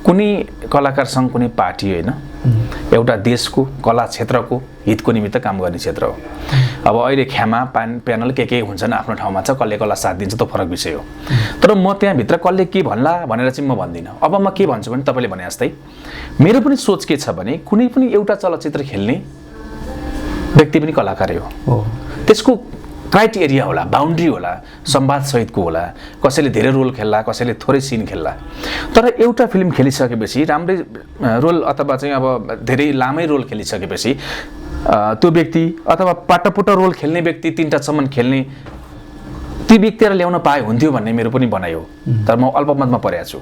कुनै कलाकार सङ्घ कुनै पार्टी होइन, एउटा देशको कला क्षेत्रको हितको निमित्त काम गर्ने क्षेत्र हो। अब अहिले ख्यामा प्यानल के हुन्छन् आफ्नो ठाउँमा छ, कसले कसलाई साथ दिन्छ त्यो फरक विषय हो। तर म त्यहाँभित्र कसले के भन्ला भनेर चाहिँ म भन्दिनँ। अब म के भन्छु भने तपाईँले भने जस्तै मेरो पनि सोच के छ भने कुनै पनि एउटा चलचित्र खेल्ने व्यक्ति पनि कलाकारै हो। त्यसको क्राइटेरिया होला, बााउन्ड्री होला, संवादसहितको होला, कसैले धेरै रोल खेल्ला, कसैले थोरै सिन खेल्ला। तर एउटा फिल्म खेलिसकेपछि राम्रै रोल अथवा चाहिँ अब धेरै लामै रोल खेलिसकेपछि त्यो व्यक्ति अथवा पाटपुट रोल खेल्ने व्यक्ति 3टासम्म खेल्ने ती व्यक्तिहरू ल्याउन पाए हुन्थ्यो भन्ने मेरो पनि भनाइ हो। तर म अल्पमतमा परेको छु।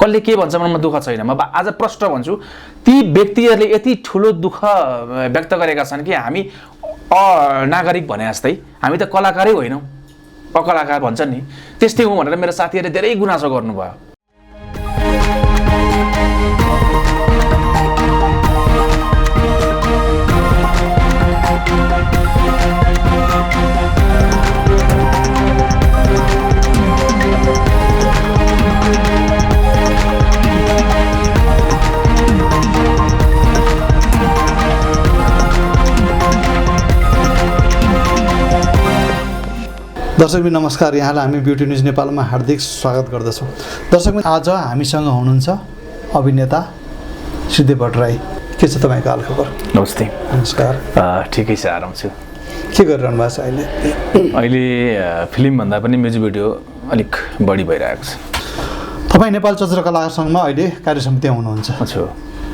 कसले के भन्छ भने म दुःख छैन, म आज प्रश्न भन्छु ती व्यक्तिहरूले यति ठुलो दुःख व्यक्त गरेका छन् कि हामी नागरिक भने जस्तै हामी त कलाकारै होइनौँ, अकलाकार भन्छन् नि, त्यस्तै हो भनेर मेरो साथीहरूले धेरै गुनासो गर्नुभयो। दर्शकबिन नमस्कार, यहाँलाई हामी ब्युटी न्युज नेपालमा हार्दिक स्वागत गर्दछौँ। दर्शकबिन आज हामीसँग हुनुहुन्छ अभिनेता सिद्धि भट्टराई। के छ तपाईँको हालखबर? नमस्ते। नमस्कार। ठिकै छ, आराम छु। के गरिरहनु भएको छ अहिले? अहिले फिल्मभन्दा पनि म्युजिक भिडियो अलिक बढी भइरहेको छ। तपाईँ नेपाल चलचित्र कलाकार सङ्घमा अहिले कार्यसमितिमा हुनुहुन्छ। अच्छा,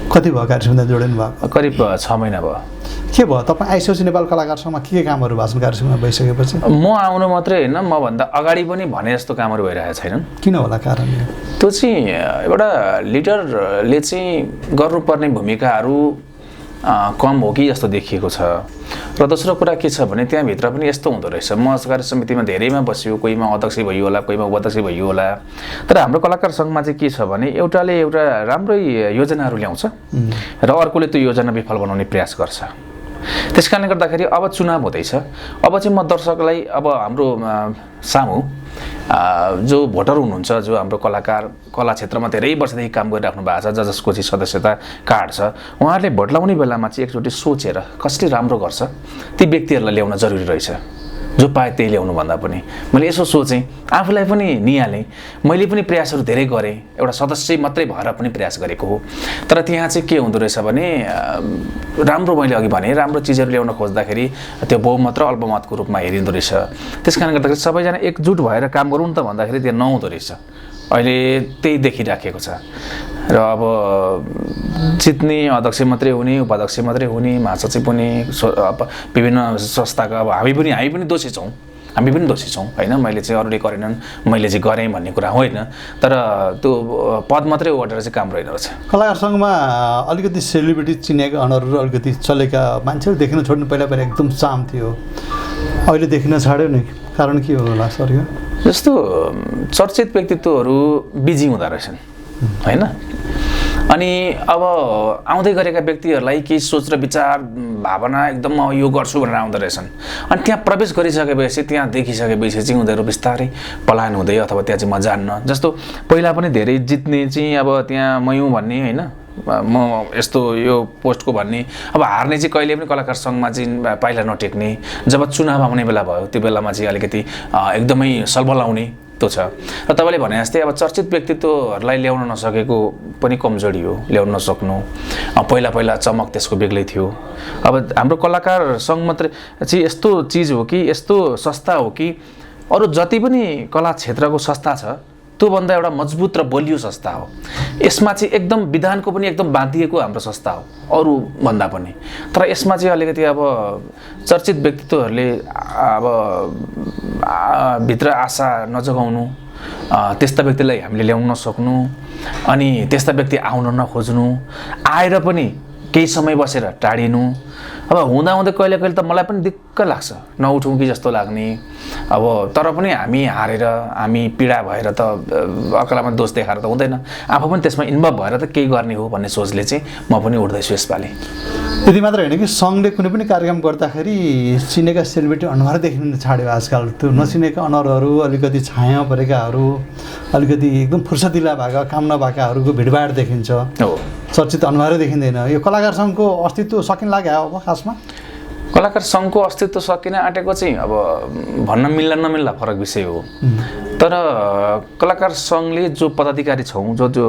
कति भयो कार्यसमितिमा जोडिनु भएको? करिब 6 महिना भयो। के भयो तपाईँ आइसोसी नेपाल कलाकार सङ्घमा के कामहरू भएको छन् कार्यसमितिमा भइसकेपछि? म आउनु मात्रै होइन, मभन्दा अगाडि पनि भने जस्तो कामहरू भइरहेका छैनन्। किन होला कारण? त्यो चाहिँ एउटा लिडरले चाहिँ गर्नुपर्ने भूमिकाहरू कम हो कि जस्तो देखिएको छ। र दोस्रो कुरा के छ भने त्यहाँभित्र पनि यस्तो हुँदो रहेछ, म कार्य समितिमा धेरैमा बस्यो, कोहीमा अध्यक्ष भइयो होला, कोहीमा उपाध्यक्ष भइयो होला। तर हाम्रो कलाकार सङ्घमा चाहिँ के छ भने एउटाले एउटा राम्रै योजनाहरू ल्याउँछ र अर्कोले त्यो योजना विफल बनाउने प्रयास गर्छ। त्यस कारणले गर्दाखेरि अब चुनाव हुँदैछ। अब चाहिँ म दर्शकलाई, अब हाम्रो सामु जो भोटर हुनुहुन्छ, जो हाम्रो कला क्षेत्रमा धेरै वर्षदेखि काम गरिराख्नु भएको छ, जसको चाहिँ सदस्यता कार्ड छ, उहाँहरूले भोट लाउने बेलामा चाहिँ एकचोटि सोचेर कसले राम्रो गर्छ ती व्यक्तिहरूलाई ल्याउन जरुरी रहेछ। जो पाए त्यही ल्याउनु भन्दा पनि मैले यसो सोचेँ, आफूलाई पनि निहालेँ। मैले पनि प्रयासहरू धेरै गरेँ, एउटा सदस्य मात्रै भएर पनि प्रयास गरेको हो। तर त्यहाँ चाहिँ के हुँदो रहेछ भने राम्रो, मैले अघि भने राम्रो चिजहरू ल्याउन खोज्दाखेरि त्यो बहुमत र अल्पमतको रूपमा हेरिँदो रहेछ। त्यस कारणले गर्दाखेरि सबैजना एकजुट भएर काम गरौँ त भन्दाखेरि त्यो नहुँदो रहेछ। अहिले त्यही देखिराखेको छ। र अब जित्ने अध्यक्ष मात्रै हुने, उपाध्यक्ष मात्रै हुने, महासचिव हुने, विभिन्न संस्थाका, अब हामी पनि दोषी छौँ, होइन। मैले चाहिँ अरूले गरेनन्, मैले चाहिँ गरेँ भन्ने कुरा होइन। तर त्यो पद मात्रै ओटेर चाहिँ काम रहेन रहेछ। कलाकार सङ्घमा अलिकति सेलिब्रिटी चिनेका अनुहारहरू अलिकति चलेका मान्छेहरू देखिन छोड्नु पहिला एकदम चाम थियो, अहिले देखिन छाड्यो नि। कारण के होला सर? यो जस्तो चर्चित व्यक्तित्वहरू बिजी हुँदो रहेछन्, होइन। अनि अब आउँदै गरेका व्यक्तिहरूलाई केही सोच र विचार भावना एकदम यो गर्छु भनेर आउँदो रहेछन्। अनि त्यहाँ प्रवेश गरिसकेपछि, त्यहाँ देखिसकेपछि चाहिँ उनीहरू बिस्तारै पलायन हुँदै अथवा त्यहाँ चाहिँ म जान्न। जस्तो पहिला पनि धेरै जित्ने चाहिँ अब त्यहाँ म युँ भन्ने, होइन, म यस्तो यो पोस्टको भन्ने, अब हार्ने चाहिँ कहिले पनि कलाकार सङ्घमा चाहिँ पाइला नटेक्ने। जब चुनाव आउने बेला भयो त्यो बेलामा चाहिँ अलिकति एकदमै सलबल आउने त्यो छ। र तपाईँले भने जस्तै अब चर्चित व्यक्तित्वहरूलाई ल्याउन नसकेको पनि कमजोरी हो, ल्याउन नसक्नु। पहिला चमक त्यसको बेग्लै थियो। अब हाम्रो कलाकार सङ्घ मात्रै चाहिँ यस्तो चिज हो कि, यस्तो संस्था हो कि अरू जति पनि कला क्षेत्रको संस्था छ त्योभन्दा एउटा मजबुत र बलियो संस्था हो। यसमा चाहिँ एकदम विधानको पनि एकदम बाँधिएको हाम्रो संस्था हो अरू भन्दा पनि। तर यसमा चाहिँ अलिकति अब चर्चित व्यक्तित्वहरूले अब भित्र आशा नजगाउनु, त्यस्ता व्यक्तिलाई हामीले ल्याउन नसक्नु, अनि त्यस्ता व्यक्ति आउन नखोज्नु, आएर पनि केही समय बसेर टाढिनु। अब हुँदा कहिले त मलाई पनि दिक्क लाग्छ, नउठौँ कि जस्तो लाग्ने। अब तर पनि हामी हारेर, हामी पीडा भएर त अकलामा दोष देखाएर त हुँदैन। आफू पनि त्यसमा इन्भल्भ भएर त केही गर्ने हो भन्ने सोचले चाहिँ म पनि उठ्दैछु यसपालि। यति मात्र होइन कि सङ्घले कुनै पनि कार्यक्रम गर्दाखेरि चिनेका सेलिब्रेटी अनुहार देखिन छाड्यो आजकल। त्यो नचिनेका अनुहारहरू, अलिकति छाया परेकाहरू, अलिकति एकदम फुर्सदिला भएका, काम नभएकाहरूको भिडभाड देखिन्छ, चर्चित अनुहारै देखिँदैन। यो कलाकार सङ्घको अस्तित्व सकिन लाग्यो अब खासमा? कलाकार सङ्घको अस्तित्व सकिन आँटेको चाहिँ अब भन्न मिल्ला नमिल्ला फरक विषय हो। तर कलाकार सङ्घले जो पदाधिकारी छौँ, जो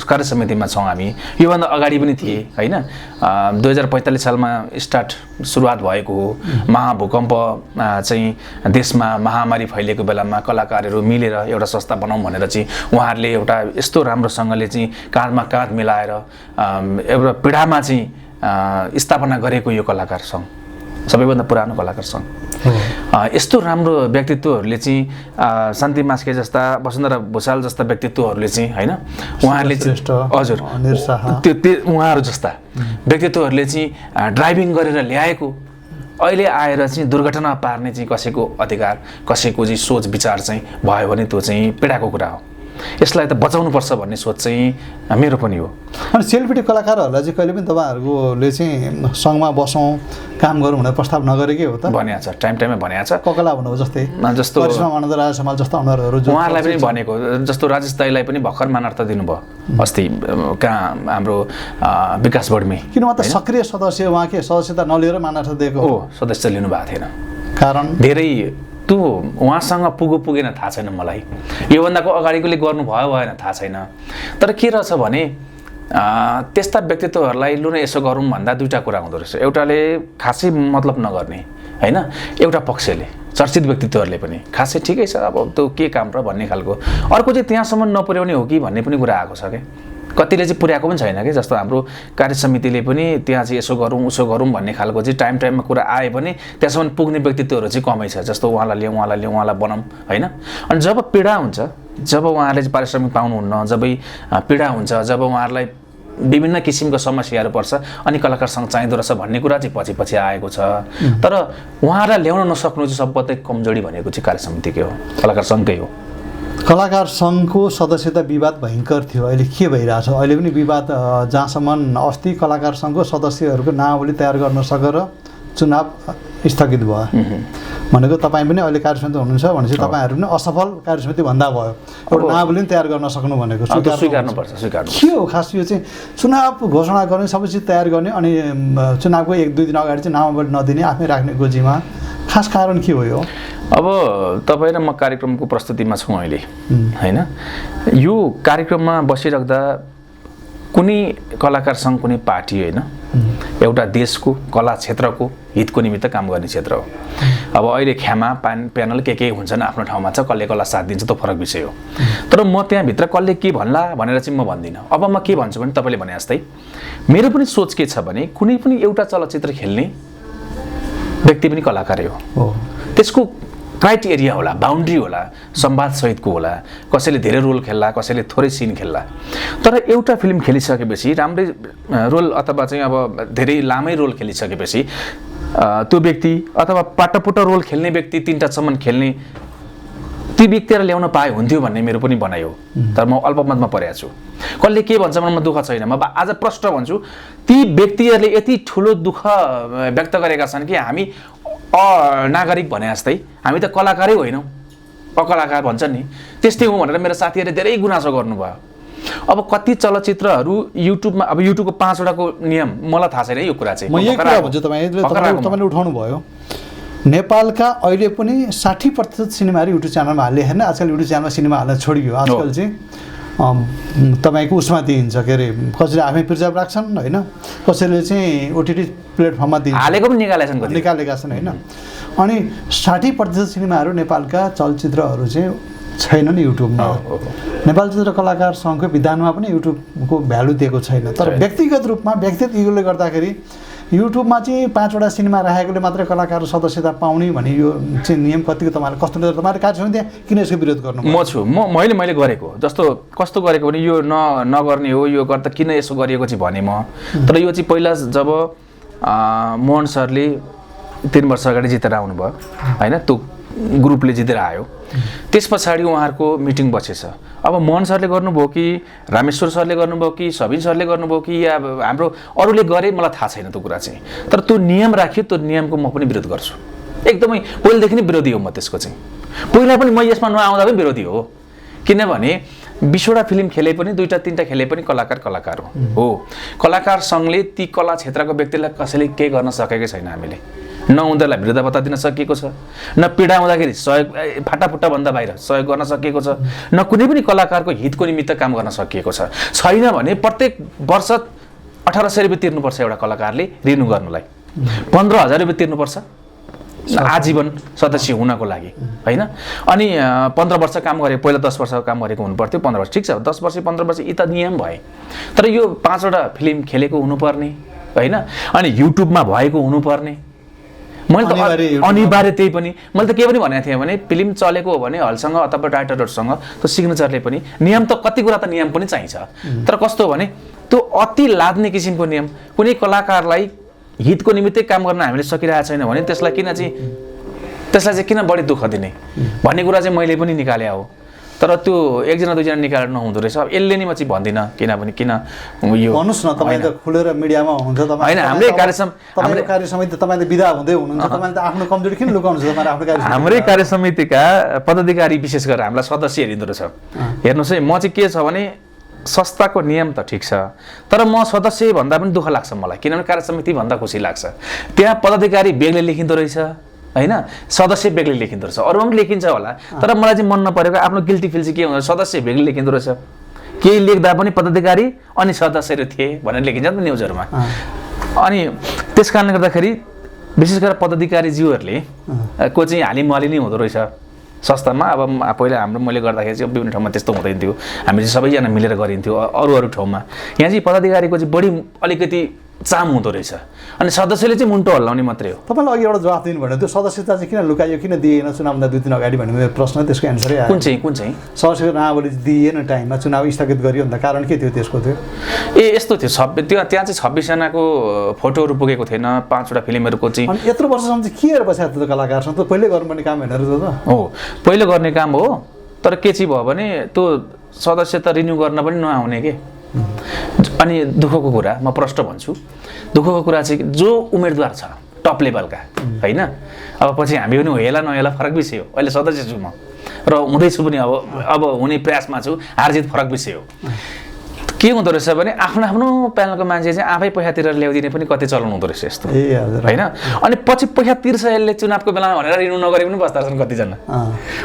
कार्य समितिमा छौँ हामी, योभन्दा अगाडि पनि थिए होइन। 2045 सालमा सुरुवात भएको हो। महाभूकम्प चाहिँ देशमा महामारी फैलिएको बेलामा कलाकारहरू मिलेर एउटा संस्था बनाऊँ भनेर चाहिँ उहाँहरूले एउटा यस्तो राम्रोसँगले चाहिँ काँधमा काँध मिलाएर एउटा पीडामा चाहिँ स्थापना गरेको यो कलाकार सङ्घ, सबैभन्दा पुरानो कलाकार सङ्घ। यस्तो राम्रो व्यक्तित्वहरूले चाहिँ शान्ति मास्के जस्ता, वसुन्धरा भुषाल जस्ता व्यक्तित्वहरूले चाहिँ होइन, उहाँहरूले हजुर त्यो उहाँहरू जस्ता व्यक्तित्वहरूले चाहिँ ड्राइभिङ गरेर ल्याएको अहिले आएर चाहिँ दुर्घटना पार्ने चाहिँ कसैको अधिकार, कसैको चाहिँ सोच विचार चाहिँ भयो भने त्यो चाहिँ पीडाको कुरा हो। यसलाई त बचाउनुपर्छ भन्ने सोच चाहिँ मेरो पनि हो। अनि सेलिब्रिटी कलाकारहरूलाई चाहिँ कहिले पनि तपाईँहरूले चाहिँ सङ्घमा बसौँ, काम गरौँ भनेर प्रस्ताव नगरेकै हो त? भनेको छ, टाइममा भनेको छ। ककला भन्नुभयो जस्तै, जस्तो आनन्द राज समाल जस्तो अनुहारहरू उहाँहरूलाई पनि भनेको, जस्तो राजेश दाईलाई पनि भर्खर मानार्थ दिनुभयो अस्ति कहाँ हाम्रो विकास बोर्डमै। किन उहाँ त सक्रिय सदस्य, उहाँकै सदस्यता नलिएर मानार्थ दिएको हो, सदस्य लिनुभएको थिएन। कारण धेरै त्यो उहाँसँग पुगेन थाहा छैन मलाई। योभन्दाको अगाडिकोले गर्नुभयो भएन थाहा छैन। तर के रहेछ भने त्यस्ता व्यक्तित्वहरूलाई लु न यसो गरौँ भन्दा दुईवटा कुरा हुँदो रहेछ। एउटाले खासै मतलब नगर्ने होइन, एउटा पक्षले चर्चित व्यक्तित्वहरूले पनि खासै ठिकै छ अब त्यो के काम र भन्ने खालको, अर्को चाहिँ त्यहाँसम्म नपुर्याउने हो कि भन्ने पनि कुरा आएको छ क्या। कतिले चाहिँ पुर्याएको पनि छैन कि, जस्तो हाम्रो कार्य समितिले पनि त्यहाँ चाहिँ यसो गरौँ उसो गरौँ भन्ने खालको चाहिँ टाइममा कुरा आए पनि त्यहाँसम्म पुग्ने व्यक्तित्वहरू चाहिँ कमै छ। जस्तो उहाँलाई लिउँ उहाँलाई बनाऊँ होइन। अनि जब पीडा हुन्छ, जब उहाँहरूले चाहिँ पारिश्रमिक पाउनुहुन्न, जब पीडा हुन्छ, जब उहाँहरूलाई विभिन्न किसिमको समस्याहरू पर्छ, अनि कलाकार सङ्घ चाहिँदो रहेछ भन्ने कुरा चाहिँ पछि आएको छ। तर उहाँहरूलाई ल्याउन नसक्नु चाहिँ सबभन्दा कमजोरी भनेको चाहिँ कार्य समितिकै हो, कलाकार सङ्घकै हो। कलाकार सङ्घको सदस्यता विवाद भयङ्कर थियो। अहिले के भइरहेछ? अहिले पनि विवाद जहाँसम्म अस्ति कलाकार सङ्घको सदस्यहरूको नामावली तयार गर्न सकेर चुनाव स्थगित भयो भनेको तपाईँ पनि अहिले कार्यसमिति हुनुहुन्छ भनेपछि तपाईँहरू पनि असफल कार्यसमिति भन्दा भयो। एउटा नामावली पनि तयार गर्न सक्नु भनेको स्वीकार्नुपर्छ। के हो खास यो चाहिँ? चुनाव घोषणा गर्ने, सबै चिज तयार गर्ने, अनि चुनावको 1-2 दिन अगाडि चाहिँ नामावली नदिने, आफै राख्ने गोजीमा खास कारण के हो यो? अब तपाईँ र म कार्यक्रमको प्रस्तुतिमा छौँ अहिले होइन। यो कार्यक्रममा बसिराख्दा कुनै कलाकार सङ्घ कुनै पार्टी होइन, एउटा देशको कला क्षेत्रको हितको निमित्त काम गर्ने क्षेत्र हो। अब अहिले ख्यामा प्यानल के हुन्छन् आफ्नो ठाउँमा छ, कसले कसलाई साथ दिन्छ त्यो फरक विषय हो। तर म त्यहाँभित्र कसले के भन्ला भनेर चाहिँ म भन्दिनँ। अब म के भन्छु भने तपाईँले भने जस्तै मेरो पनि सोच के छ भने कुनै पनि एउटा चलचित्र खेल्ने व्यक्ति पनि कलाकारै हो। त्यसको क्राइटेरिया होला, बााउन्ड्री होला, संवाद सहितको होला। कसैले धेरै रोल खेल्ला, कसैले थोरै सिन खेल्ला। तर एउटा फिल्म खेलिसकेपछि राम्रै रोल अथवा चाहिँ अब धेरै लामै रोल खेलिसकेपछि त्यो व्यक्ति अथवा पाटपुट रोल खेल्ने व्यक्ति 3टासम्म खेल्ने ती व्यक्तिलाई ल्याउन पाए हुन्थ्यो भन्ने मेरो पनि भनाइ हो। तर म अल्पमतमा परेको छु। कसले के भन्छ मलाई दुःख छैन। म आज प्रश्न भन्छु, ती व्यक्तिहरूले यति ठुलो दुःख व्यक्त गरेका छन् कि हामी नागरिक भने जस्तै हामी त कलाकारै होइनौँ, अकलाकार भन्छन् नि, त्यस्तै हो भनेर मेरो साथीहरूले धेरै गुनासो गर्नुभयो। अब कति चलचित्रहरू युट्युबमा, अब युट्युबको 5वटाको नियम मलाई थाहा छैन यो कुरा चाहिँ। म यही कुरा भन्छु, तपाईँले उठाउनु भयो। नेपालका अहिले पनि 60% सिनेमाहरू युट्युब च्यानलमा हाल्ने हेर्ने। आजकल युट्युब च्यानलमा सिनेमा हाल्न छोडियो। आजकल चाहिँ तपाईँको उसमा दिइन्छ, के अरे कसैले आफै प्रिजर्भ राख्छन् होइन, कसैले चाहिँ ओटिटी प्लेटफर्ममा दिन्छ, हालेको पनि निकालेका छन् होइन। अनि 60% सिनेमाहरू नेपालका चलचित्रहरू चाहिँ छैनन् युट्युबमा। नेपाल चलचित्र कलाकार सङ्घको विधानमा पनि युट्युबको भ्यालु दिएको छैन। तर व्यक्तिगत रूपमा व्यक्तिगत इगोले गर्दाखेरि युट्युबमा चाहिँ 5वटा सिनेमा राखेकोले मात्रै कलाकार सदस्यता पाउने भने यो चाहिँ नियम कतिको तपाईँले कस्तो तपाईँले कार्यसमिति किन यसको विरोध गर्नु? म छु, मैले गरेको जस्तो कस्तो गरेको भने यो नगर्ने हो, यो गर्दा किन यसो गरिएको चाहिँ भने म। तर यो चाहिँ पहिला जब मोहन सरले 3 वर्ष अगाडि जितेर आउनुभयो होइन, त्यो ग्रुपले जितेर आयो त्यस पछाडि उहाँहरूको मिटिङ बसेछ। अब मोहन सरले गर्नुभयो कि रामेश्वर सरले गर्नुभयो कि सबिन सरले गर्नुभयो कि या हाम्रो अरूले गरे मलाई थाहा छैन त्यो कुरा चाहिँ। तर त्यो नियम राख्यो, त्यो नियमको म पनि विरोध गर्छु। एकदमै पहिलेदेखि नै विरोधी हो म त्यसको चाहिँ। पहिला पनि म यसमा नआउँदा पनि विरोधी हो, किनभने 20वटा फिल्म खेले पनि 2टा 3टा खेले पनि कलाकार हो। कलाकार सङ्घले ती कला क्षेत्रको व्यक्तिलाई कसैले केही गर्न सकेकै छैन। हामीले न उनीहरूलाई वृद्ध भत्ता दिन सकिएको छ, न पीडा हुँदाखेरि सहयोग फाटाफुट्टाभन्दा बाहिर सहयोग गर्न सकिएको छ, न कुनै पनि कलाकारको हितको निमित्त काम गर्न सकिएको छैन भने प्रत्येक वर्ष 1800 रुपियाँ तिर्नुपर्छ एउटा कलाकारले रिन्यू गर्नलाई, 15,000 रुपियाँ तिर्नुपर्छ आजीवन सदस्य हुनको लागि हैन। अनि 15 वर्ष काम गरे, पहिला 10 वर्ष काम गरेको हुनु पर्थ्यो, 15 वर्ष ठिक छ, 10 वर्ष 15 वर्ष यी त नियम भए। तर यो 5वटा फिल्म खेलेको हुनुपर्ने हैन, अनि युट्युबमा भएको हुनुपर्ने। मैले त अनिवार्य त्यही पनि मैले त के पनि भनेको थिएँ भने फिल्म चलेको हो भने हलसँग अथवा डाइरेक्टरहरूसँग त्यो सिग्नेचरले पनि नियम त कति कुरा त नियम पनि चाहिन्छ। तर कस्तो हो भने त्यो अति लाद्ने किसिमको नियम, कुनै कलाकारलाई हितको निमित्तै काम गर्न हामीले सकिरहेको छैन भने त्यसलाई चाहिँ किन बढी दुःख दिने भन्ने कुरा चाहिँ मैले पनि निकाले हो। तर त्यो 1जना 2जना निकालेर नहुँदो रहेछ। अब यसले नि म चाहिँ भन्दिनँ, किनभने किन यो भन्नुहोस् न, तपाईँ त खुलेर मिडियामा हुनुहुन्छ, तपाईँ होइन हाम्रै कार्य समिति तपाईँ त बिदा हुँदै हुनुहुन्छ, तपाईँले त आफ्नो कमजोरी किन लुकाउनुहुन्छ? तपाईँ आफ्नो कार्य हाम्रै कार्य समितिका पदाधिकारी विशेष गरेर हामीलाई सदस्य हेरिँदो रहेछ। हेर्नुहोस् है, म चाहिँ के छ भने संस्थाको नियम त ठिक छ, तर म सदस्य भन्दा पनि दुःख लाग्छ मलाई, किनभने कार्य समिति भन्दा खुसी लाग्छ। त्यहाँ पदाधिकारी बेग्लै लेखिँदो रहेछ हैन, सदस्य बेग्लै लेखिँदो रहेछ, अरूमा पनि लेखिन्छ होला, तर मलाई चाहिँ मन नपरेको आफ्नो गिल्टी फिल चाहिँ के हुन्छ, सदस्य बेग्लै लेखिँदो रहेछ। केही लेख्दा पनि पदाधिकारी अनि सदस्यहरू थिए भनेर लेखिन्छ नि त न्युजहरूमा। अनि त्यस कारणले गर्दाखेरि विशेष गरेर पदाधिकारीज्यूहरूले को चाहिँ हालिमली नै हुँदो रहेछ संस्थामा। अब पहिला हाम्रो मैले गर्दाखेरि चाहिँ विभिन्न ठाउँमा त्यस्तो हुँदैन थियो, हामी चाहिँ सबैजना मिलेर गरिन्थ्यो अरू ठाउँमा। यहाँ चाहिँ पदाधिकारीको चाहिँ बढी अलिकति चाम हुँदो रहेछ, अनि सदस्यले चाहिँ मुन्टो हल्लाउने मात्रै हो। तपाईँलाई अघि एउटा जवाफ दिनु भने त्यो सदस्यता चाहिँ किन लुकाइयो, किन दिएन चुनावभन्दा 2 दिन अगाडि भन्ने मेरो प्रश्न, त्यसको एन्सरै आयो। कुन चाहिँ सदस्यको नावली दिएन, टाइममा चुनाव स्थगित गरियो भन्दा कारण के थियो त्यसको? थियो यस्तो थियो, त्यहाँ चाहिँ 26 जनाको फोटोहरू पुगेको थिएन, 5वटा फिल्महरूको चाहिँ। अनि यत्रो वर्षसम्म चाहिँ के हेरेर बसेको थियो कलाकारसँग? त पहिले गर्नुपर्ने काम होइन र त? हो, पहिले गर्ने काम हो, तर के चाहिँ भयो भने त्यो सदस्यता रिन्यू गर्न पनि नआउने के। अनि दुःखको कुरा म प्रष्ट भन्छु, दुःखको कुरा चाहिँ जो उम्मेदवार छ टप लेभलका हैन, अब पछि हामी पनि हेला नहेला फरक विषय हो। अहिले सदस्य छु म र हुँदैछु पनि, अब हुने प्रयासमा छु, हारजित फरक विषय हो। के हुँदो रहेछ भने आफ्नो आफ्नो प्यानलको मान्छे चाहिँ आफै पैसा तिरेर ल्याउदिने पनि कति चलन हुँदो रहेछ यस्तो हैन। अनि पछि पैसा तिर्छ यसले चुनावको बेलामा भनेर रिन्यू नगरे पनि बस्दा रहेछन् कतिजना।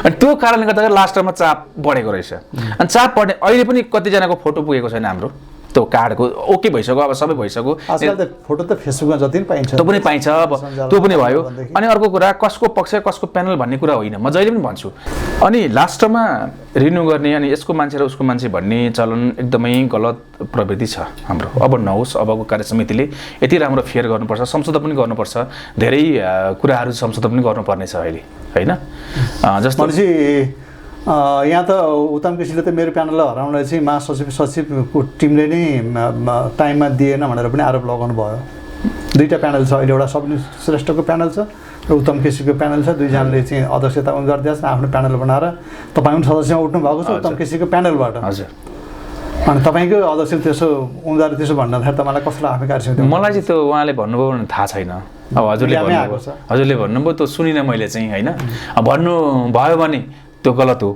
अनि त्यो कारणले गर्दा लास्टमा चाप बढेको रहेछ। अनि चाप बढ्ने अहिले पनि कतिजनाको फोटो पुगेको छैन हाम्रो त्यो कार्डको, ओके भइसक्यो, अब सबै भइसक्यो। आजकल त फोटो त फेसबुकमा जति पनि पाइन्छ, त्यो पनि पाइन्छ, अब त्यो पनि भयो। अनि अर्को कुरा कसको पक्ष कसको प्यानल भन्ने कुरा होइन, म जहिले पनि भन्छु। अनि लास्टमा रिन्यू गर्ने अनि यसको मान्छे र उसको मान्छे भन्ने चलन एकदमै गलत प्रवृत्ति छ हाम्रो। अब नहोस्, अबको कार्य समितिले यति राम्रो फेयर गर्नुपर्छ, संशोधन पनि गर्नुपर्छ, धेरै कुराहरू संशोधन पनि गर्नुपर्ने छ अहिले हैन। जस्तो यहाँ त उत्तम केसीले त मेरो प्यानललाई हराउनलाई चाहिँ महासचिवको टिमले नै टाइममा दिएन भनेर पनि आरोप लगाउनु भयो। 2टा प्यानल छ अहिले, एउटा सबिन श्रेष्ठको प्यानल छ र उत्तम केसीको प्यानल छ। 2जनाले चाहिँ अध्यक्षता गरिदिएको छ, आफ्नो प्यानल बनाएर तपाईँ पनि सदस्यमा उठ्नु भएको छ उत्तम केसीको प्यानलबाट। हजुर, अनि तपाईँको अध्यक्ष त्यसो उनीहरू त्यसो भन्दाखेरि तपाईँलाई कस्तो आफै कार्य? मलाई चाहिँ त्यो उहाँले भन्नुभयो भने थाहा छैन। अब हजुरले भन्नुभयो त्यो सुनिनँ मैले चाहिँ हैन। भन्नु भयो भने त्यो गलत हो।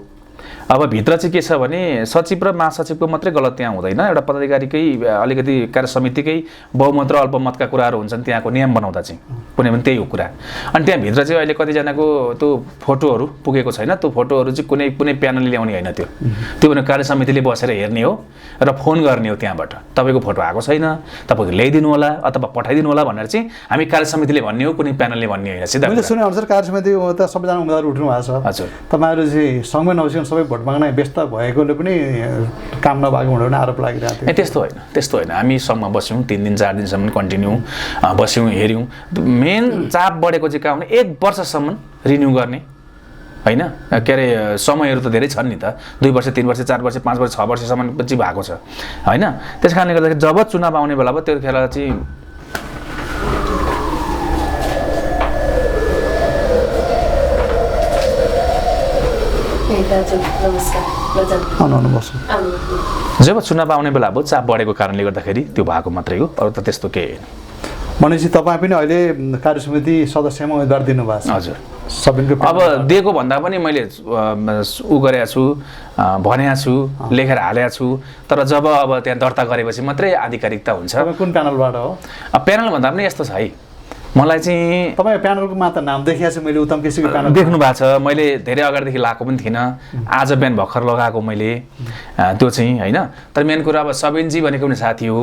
अब भित्र चाहिँ के छ भने सचिव र महासचिवको मात्रै गलत त्यहाँ हुँदैन, एउटा पदाधिकारीकै अलिकति कार्य समितिकै बहुमत र अल्पमतका कुराहरू हुन्छन् त्यहाँको नियम बनाउँदा चाहिँ, कुनै पनि त्यही हो कुरा। अनि त्यहाँभित्र चाहिँ अहिले कतिजनाको त्यो फोटोहरू पुगेको छैन, त्यो फोटोहरू चाहिँ कुनै प्यानलले ल्याउने होइन, त्यो भने कार्य समितिले बसेर हेर्ने हो र फोन गर्ने हो त्यहाँबाट, तपाईँको फोटो आएको छैन, तपाईँको ल्याइदिनु होला अथवा पठाइदिनु होला भनेर चाहिँ हामी कार्य समितिले भन्ने हो, कुनै प्यानलले भन्ने होइन। सिधा मैले सुने अनुसार कार्य समिति त सबैजना उम्मेदवार उठ्नु भएको छ। हजुर, तपाईँहरू चाहिँ सँगै नबसिकन सबै भोट माग्न व्यस्त भएकोले पनि काम नभएको भनेर आरोप लागिरहेको थियो। त्यस्तो होइन, हामी सँगमा बस्यौँ 3 दिन 4 दिनसम्म कन्टिन्यू बस्यौँ, हेऱ्यौँ। मेन चाप बढेको चाहिँ कहाँ भने 1 वर्षसम्म रिन्यू गर्ने हैन। के अरे समयहरू त धेरै छन् नि त, 2 वर्ष 3 वर्ष 4 वर्ष 5 वर्ष 6 वर्षसम्म चाहिँ भएको छ हैन। त्यस कारणले गर्दाखेरि जब चुनाव आउने बेला भयो त्यतिखेर चाहिँ दाजु नमस्कार आउनु बस्नु जब चुनाव आउने बेला भयो चाप बढेको कारणले गर्दाखेरि त्यो भएको मात्रै हो, अरू त त्यस्तो केही होइन। भनेपछि तपाईँ पनि अहिले कार्यसमिति सदस्यमा उम्मेदवार दिनुभएको छ? हजुर, सबैको अब दिएको भन्दा पनि मैले उ गरेको छु, भनेको छु, लेखेर हालेको छु, तर जब अब त्यहाँ दर्ता गरेपछि मात्रै आधिकारिकता हुन्छ। कुन प्यानलबाट हो? प्यानल भन्दा पनि यस्तो छ है, मलाई चाहिँ तपाईँ प्यानलको मात्र नाम देखिएको छु मैले, उत्तम केसीको प्यानल देख्नु भएको छ। मैले धेरै अगाडिदेखि लगाएको पनि थिइनँ, आज बिहान भर्खर लगाएको मैले त्यो चाहिँ होइन। तर मेन कुरा अब सबिनजी भनेको पनि साथी हो।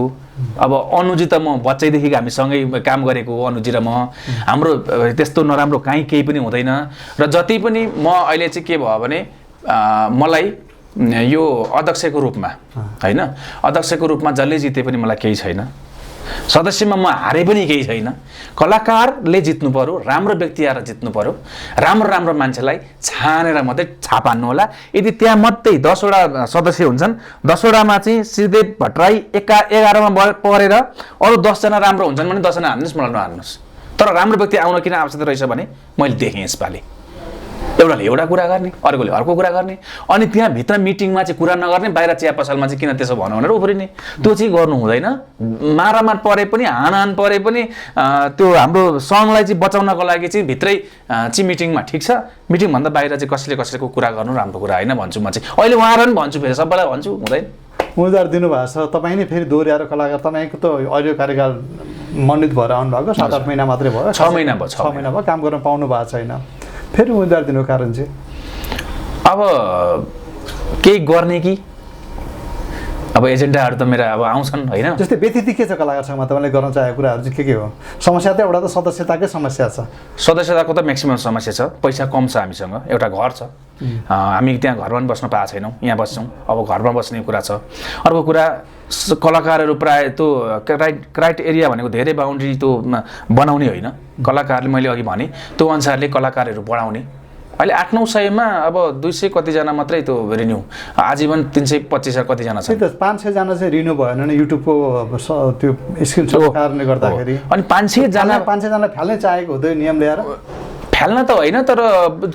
अब अनुजी त म बच्चैदेखि हामी सँगै काम गरेको हो, अनुजी र म। हाम्रो त्यस्तो नराम्रो काहीँ केही पनि हुँदैन। र जति पनि म अहिले चाहिँ के भयो भने मलाई यो अध्यक्षको रूपमा होइन, अध्यक्षको रूपमा जसले जिते पनि मलाई केही छैन, सदस्यमा म हारे पनि केही छैन। कलाकारले जित्नु पर्यो, राम्रो व्यक्ति आएर जित्नु पर्यो, राम्रो राम्रो मान्छेलाई छानेर मात्रै छाप हान्नु होला। यदि त्यहाँ मात्रै 10वटा सदस्य हुन्छन्, 10वटामा चाहिँ श्रीदेव भट्टराई 11मा परेर अरू 10जना राम्रो हुन्छन् भने 10जना हान्नुहोस्, मलाई नहान्नुहोस्। तर राम्रो व्यक्ति आउन किन आवश्यक रहेछ भने मैले देखेँ यसपालि एउटाले एउटा कुरा गर्ने, अर्कोले अर्को कुरा गर्ने, अनि त्यहाँभित्र मिटिङमा चाहिँ कुरा नगर्ने, बाहिर चिया पसलमा चाहिँ किन त्यसो भन्नु भनेर उफ्रिने, त्यो चाहिँ गर्नु हुँदैन। मारामार परे पनि, हानहान परे पनि त्यो हाम्रो सङ्घलाई चाहिँ बचाउनको लागि चाहिँ भित्रै चाहिँ मिटिङमा ठिक छ, मिटिङभन्दा बाहिर चाहिँ कसैले कुरा गर्नु राम्रो कुरा होइन भन्छु म चाहिँ। अहिले उहाँहरू पनि भन्छु, फेरि सबैलाई भन्छु, हुँदैन। उम्मेदवार दिनुभएको छ, तपाईँ नै फेरि दोहोऱ्याएर कलाकार, तपाईँको त अहिले कार्यकाल मण्डित भएर आउनुभएको 7-8 महिना मात्रै भयो, 6 महिना भयो, 6 महिना भयो, काम गर्न पाउनु भएको छैन, फेरि उम्मेदवार दिनुको कारण चाहिँ अब केही गर्ने कि अब एजेन्डाहरू त मेरा अब आउँछन् होइन। जस्तै व्यतिथि के छ कलाकारसँग तपाईँले गर्न चाहेको कुराहरू चाहिँ के हो? समस्या त एउटा त सदस्यताकै समस्या छ, सदस्यताको त म्याक्सिमम समस्या छ, पैसा कम छ हामीसँग, एउटा घर छ, हामी त्यहाँ घरमा पनि बस्न पाएको छैनौँ, यहाँ बस्छौँ, अब घरमा बस्ने कुरा छ। अर्को कुरा कलाकारहरू प्रायः त्यो क्राइटेरिया भनेको धेरै बााउन्ड्री त्यो बनाउने होइन, कलाकारले मैले अघि भने त्यो अनुसारले कलाकारहरू बढाउने। अहिले 800-900मा अब 200 कतिजना मात्रै त्यो रिन्यू, आजीवन 325 कतिजना छ, 500जना चाहिँ रिन्यू भएन नि युट्युबको त्यो स्क्रिनसटको कारणले गर्दाखेरि। अनि 500जना फाल्नै चाहेको हो त्यो नियम ल्याएर? फाल्न त होइन, तर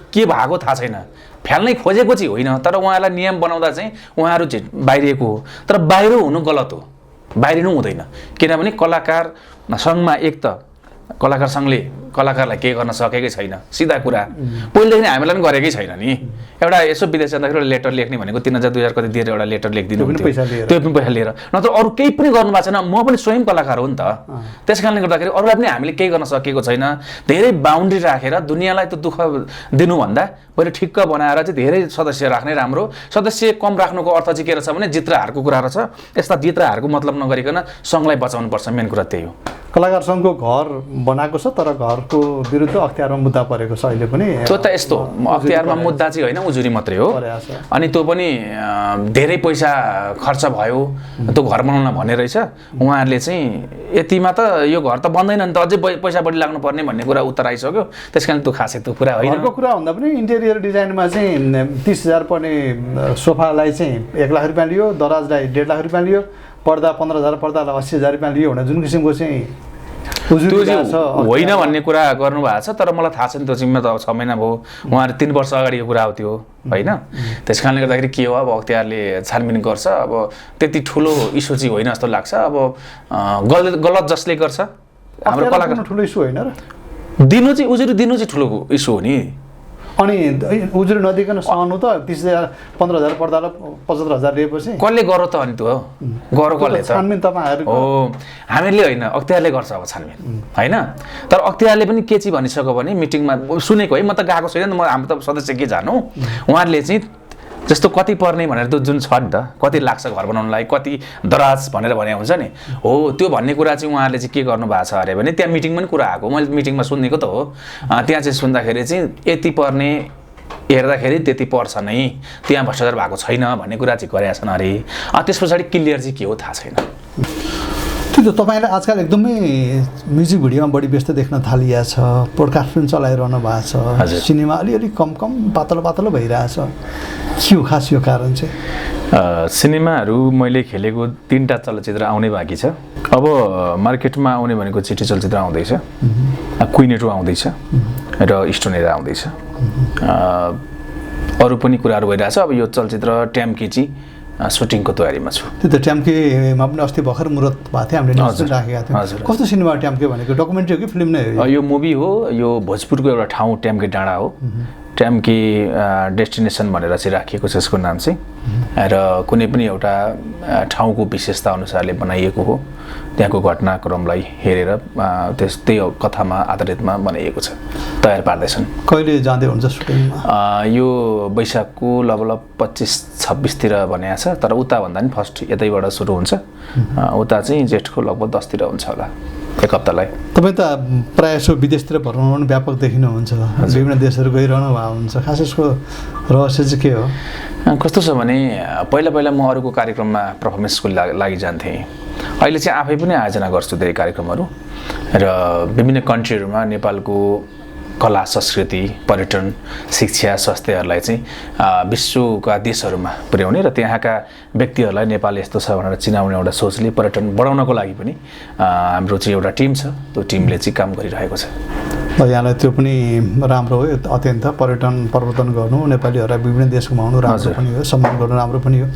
के भएको थाहा छैन, फाल्नै खोजेको चाहिँ होइन, तर उहाँलाई नियम बनाउँदा चाहिँ उहाँहरू चाहिँ बाहिरिएको हो। तर बाहिर हुनु गलत हो, बाहिरिनु हुँदैन, किनभने कलाकार सङ्घमा एक त कलाकार सङ्घले कलाकारलाई केही गर्न सकेकै छैन, सिधा कुरा, पहिलेदेखि हामीलाई पनि गरेकै छैन नि। एउटा यसो विदेश जाँदाखेरि लेटर लेख्ने भनेको 3000-2000 कति दिएर एउटा लेटर लेखिदिनु, त्यो पनि पैसा लिएर, नत्र अरू केही पनि गर्नु भएको छैन। म पनि स्वयं कलाकार हो नि त, त्यस कारणले गर्दाखेरि अरूलाई पनि हामीले केही गर्न सकेको छैन। धेरै बााउन्ड्री राखेर दुनियाँलाई त दुःख दिनुभन्दा पहिले ठिक्क बनाएर चाहिँ धेरै सदस्य राख्ने राम्रो। सदस्य कम राख्नुको अर्थ चाहिँ के रहेछ भने जित र हारको कुरा रहेछ। यस्ता जित र हारको मतलब नगरिकन सङ्घलाई बचाउनुपर्छ, मेन कुरा त्यही हो। कलाकार सङ्घको घर बनाएको छ, तर घरको विरुद्ध अख्तियारमा मुद्दा परेको छ अहिले पनि। त्यो त यस्तो अख्तियारमा मुद्दा चाहिँ होइन, उजुरी मात्रै हो, अनि त्यो पनि धेरै पैसा खर्च भयो त्यो घर बनाउन भन्ने रहेछ। उहाँहरूले चाहिँ यतिमा त यो घर त बन्दैन नि त, अझै पैसा बढी लाग्नुपर्ने भन्ने कुरा उत्तर आइसक्यो, त्यस कारण त्यो खासै त्यो कुरा होइन। घरको कुरा भन्दा पनि इन्टेरियर डिजाइनमा चाहिँ 30,000 पर्ने सोफालाई चाहिँ 1 लाख रुपियाँ लियो, दराजलाई 1.5 लाख रुपियाँ लियो, पर्दा 15,000, पर्दालाई 80,000 रुपियाँ लियो भने जुन किसिमको चाहिँ होइन भन्ने कुरा गर्नुभएको छ। तर मलाई थाहा छैन, त्यो चाहिँ त 6 महिना भयो, उहाँहरू 3 वर्ष अगाडिको कुरा हो त्यो होइन। त्यस कारणले गर्दाखेरि के हो, अब अख्तियारले छानबिन गर्छ। अब त्यति ठुलो इस्यु चाहिँ होइन जस्तो लाग्छ। अब गलत जसले गर्छ, हाम्रो कलाकार ठुलो इस्यु होइन र, दिनु चाहिँ उजुरी दिनु चाहिँ ठुलो इस्यु हो नि। अनि उजुरी नदिकन सहनु त 30,000 15,000 पर्दालाई 75,000 लिएपछि कसले गर त? अनि त्यो गर कसले छ? छानबिन तपाईँहरू हो, हामीले होइन, अख्तियारले गर्छ अब छानबिन होइन। तर अख्तियारले पनि के चाहिँ भनिसक्यो भने मिटिङमा सुनेको है, म त गएको छैन, म हाम्रो त सदस्य के जानु, उहाँहरूले चाहिँ जस्तो कति पर्ने भनेर त जुन छ नि त, कति लाग्छ घर बनाउनलाई, कति दराज भनेर भने हुन्छ नि, हो त्यो भन्ने कुरा चाहिँ उहाँहरूले चाहिँ के गर्नु भएको छ अरे भने त्यहाँ मिटिङमा पनि कुरा आएको, मैले मिटिङमा सुनेको त हो। त्यहाँ चाहिँ सुन्दाखेरि चाहिँ यति पर्ने हेर्दाखेरि त्यति पर्छ नै, त्यहाँ भ्रष्टाचार भएको छैन भन्ने कुरा चाहिँ गरेका छन् अरे। त्यस पछाडि क्लियर चाहिँ के हो थाहा छैन। त्यो त तपाईँलाई आजकल एकदमै म्युजिक भिडियोमा बढी व्यस्त देख्न थालिएको छ, पोडकास्ट पनि चलाइरहनु भएको छ, सिनेमा अलिअलि कम पातलो भइरहेछ, के हो खास यो कारण चाहिँ? सिनेमाहरू मैले खेलेको 3टा चलचित्र आउने बाँकी छ। अब मार्केटमा आउने भनेको चिठी चलचित्र आउँदैछ, क्विनेटो आउँदैछ र स्टोनेरा आउँदैछ। अरू पनि कुराहरू भइरहेछ। अब यो चलचित्र ट्याम्की सुटिङको तयारीमा छु। त्यो त ट्याम्केमा पनि अस्ति भर्खर मुहूर्त भएको थियो, हामीले न्युज राखेका थियौँ। कस्तो सिनेमा ट्याम्के भनेको? डकुमेन्ट्री हो कि फिल्म नै हो? यो मुभी हो। यो भोजपुरको एउटा ठाउँ ट्याम्के डाँडा हो। ट्याम्की डेस्टिनेसन भनेर चाहिँ राखिएको छ यसको नाम चाहिँ, र कुनै पनि एउटा ठाउँको विशेषता अनुसारले बनाइएको हो। त्यहाँको घटनाक्रमलाई हेरेर त्यही कथामा आधारितमा बनाइएको छ, तयार पार्दैछन्। कहिले जाँदै हुन्छ सुटिङमा? यो वैशाखको लगभग 25-26तिर भनेको छ, तर उता भन्दा नि फर्स्ट यतैबाट सुरु हुन्छ। उता चाहिँ जेठको लगभग 10तिर हुन्छ होला, एक हप्तालाई। तपाईँ त प्रायः जसो विदेशतिर भ्रमण पनि व्यापक देखिनुहुन्छ, विभिन्न देशहरू गइरहनु भएको हुन्छ। खास यसको रहस्य चाहिँ के हो? कस्तो छ भने पहिला म अरूको कार्यक्रममा पर्फर्मेन्सको लागि जान्थेँ। अहिले चाहिँ आफै पनि आयोजना गर्छु धेरै कार्यक्रमहरू, र विभिन्न कन्ट्रीहरूमा नेपालको कला संस्कृति, पर्यटन, शिक्षा, स्वास्थ्यहरूलाई चाहिँ विश्वका देशहरूमा पुर्याउने र त्यहाँका व्यक्तिहरूलाई नेपाल यस्तो छ भनेर चिनाउने एउटा सोचले पर्यटन बढाउनको लागि पनि हाम्रो चाहिँ एउटा टिम छ। त्यो टिमले चाहिँ काम गरिरहेको छ। यहाँलाई त्यो पनि राम्रो हो, अत्यन्त पर्यटन प्रवर्तन गर्नु, नेपालीहरूलाई विभिन्न देश घुमाउनु राम्रो पनि हो, सम्मान गर्नु राम्रो पनि हो।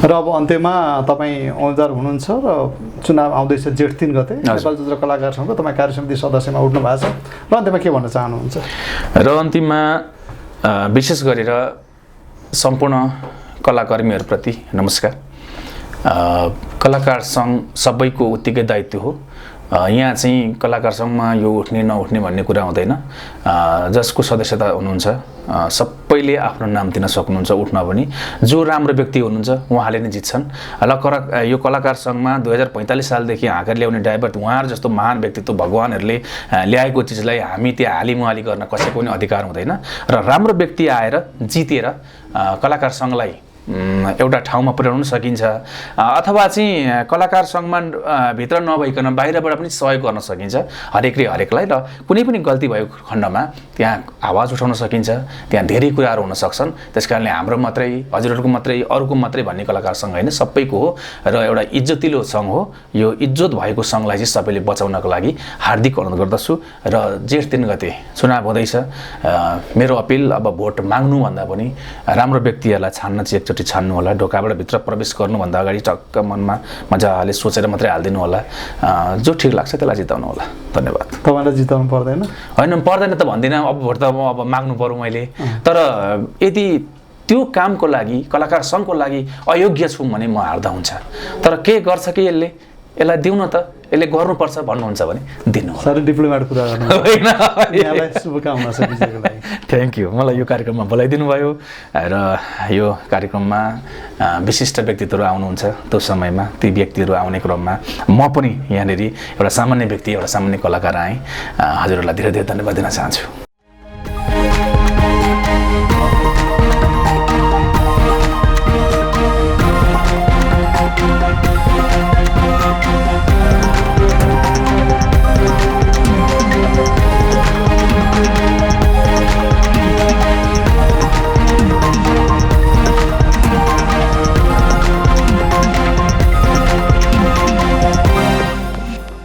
र अब अन्त्यमा तपाईँ उम्मेदवार हुनुहुन्छ र चुनाव आउँदैछ जेठ 3 गते, नेपाल चलचित्र कलाकार सङ्घको तपाईँ कार्यसमिति सदस्यमा उठ्नु भएको छ, र अन्त्यमा के भन्न चाहनुहुन्छ? र अन्तिममा विशेष गरेर सम्पूर्ण कलाकर्मीहरूप्रति नमस्कार। कलाकार सङ्घ सबैको उत्तिकै दायित्व हो। यहाँ चाहिँ कलाकार सङ्घमा यो उठ्ने नउठ्ने भन्ने कुरा हुँदैन। जसको सदस्यता हुनुहुन्छ सबैले आफ्नो नाम दिन सक्नुहुन्छ उठ्न पनि। जो राम्रो व्यक्ति हुनुहुन्छ उहाँले नै जित्छन्। यो कलाकार सङ्घमा 2045 सालदेखि हाँकेर ल्याउने ड्राइभर उहाँहरू जस्तो महान व्यक्तित्व भगवानहरूले ल्याएको चिजलाई हामी त्यहाँ हालिमुहाली गर्न कसैको पनि अधिकार हुँदैन। र राम्रो व्यक्ति आएर जितेर कलाकार सङ्घलाई एउटा ठाउँमा पुर्याउन सकिन्छ, अथवा चाहिँ कलाकार सङ्घमा भित्र नभइकन बाहिरबाट पनि सहयोग गर्न सकिन्छ हरेकले हरेकलाई। र कुनै पनि गल्ती भएको खण्डमा त्यहाँ आवाज उठाउन सकिन्छ, त्यहाँ धेरै कुराहरू हुन सक्छन्। त्यसकारणले हाम्रो मात्रै, हजुरहरूको मात्रै, अरूको मात्रै भन्ने कलाकार सङ्घ होइन, सबैको हो र एउटा इज्जतिलो सङ्घ हो। यो इज्जत भएको सङ्घलाई चाहिँ सबैले बचाउनको लागि हार्दिक अनुरोध गर्दछु। र जेठ 3 गते चुनाव हुँदैछ। मेरो अपिल अब भोट माग्नुभन्दा पनि राम्रो व्यक्तिहरूलाई छान्न चाहिँ एकचोटि छान्नु होला। ढोकाबाट भित्र प्रवेश गर्नुभन्दा अगाडि टक्क मनमा मजाले सोचेर मात्रै हालिदिनु होला। जो ठिक लाग्छ त्यसलाई जिताउनु होला। धन्यवाद। तपाईँलाई जिताउनु पर्दैन? होइन, पर्दैन त भन्दिनँ। अब भोट त अब माग्नु पर्यो मैले। तर यदि त्यो कामको लागि, कलाकार सङ्घको लागि अयोग्य छु भने म हार्दा हुन्छ। तर के गर्छ कि यसलाई दिउँ न त, यसले गर्नुपर्छ भन्नुहुन्छ भने दिनु। साह्रै डिप्लोमेट कुरा गर्नु होइन। यहाँलाई शुभकामना छ विजयको लागि। Thank you. मलाई यो कार्यक्रममा बोलाइदिनु भयो र यो कार्यक्रममा विशिष्ट व्यक्तित्वहरू आउनुहुन्छ। त्यो समयमा ती व्यक्तिहरू आउने क्रममा म पनि यहाँनिर एउटा सामान्य व्यक्ति, एउटा सामान्य कलाकार आएँ। हजुरहरूलाई धेरै धेरै धन्यवाद दिन चाहन्छु।